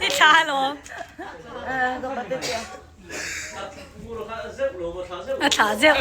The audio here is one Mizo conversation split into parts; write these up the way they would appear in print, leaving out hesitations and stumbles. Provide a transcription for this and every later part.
I thla alawm. A thla zeuh.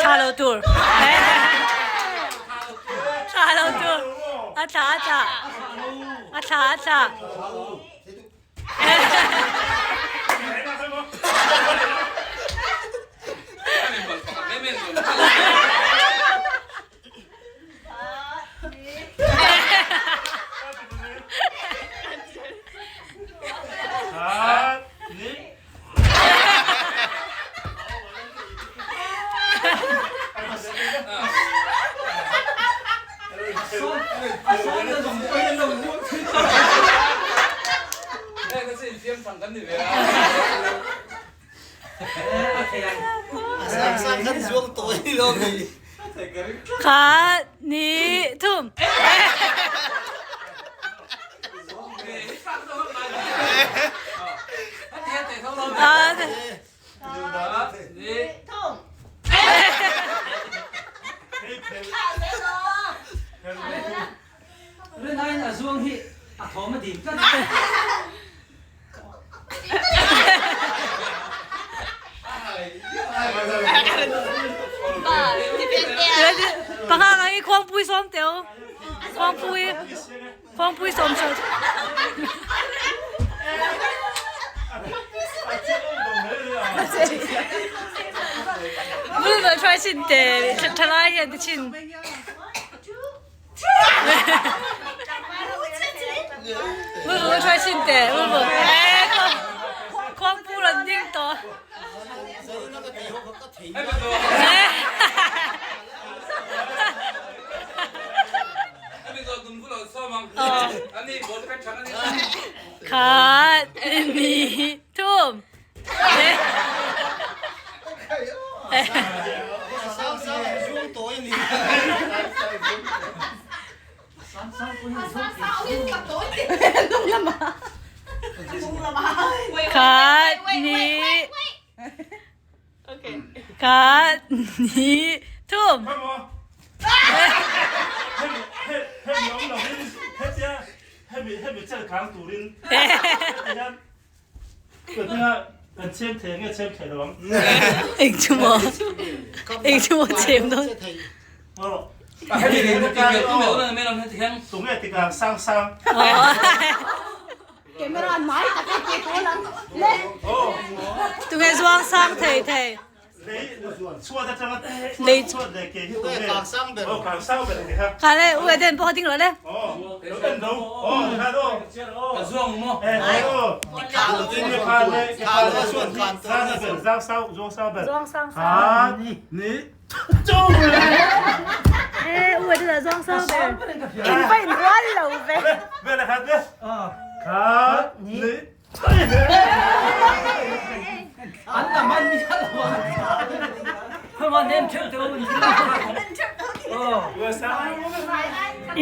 Tha lo tur. Tha lo tur. A tha a tha. A tha a tha. Khat hnih thum. Panga ngai khuangpui sawm teu. Khuangpui khuangpui sawm sawm. Bul bal try chin te thalai hian ti chin. Bul bal try chin te bul bal. Eh khuangpu ran ding to. Khat hnih thum. Khat hnih Khat hnih thum. Eng chu maw? Eng chu maw chem dawn? Tunge zuang sang thei thei. Kha le u Eden pawh ding rawh le. Zuang sang sang. Eh u Eden a zuang sang ber. In va in rual lo ve.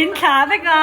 In thla vek a.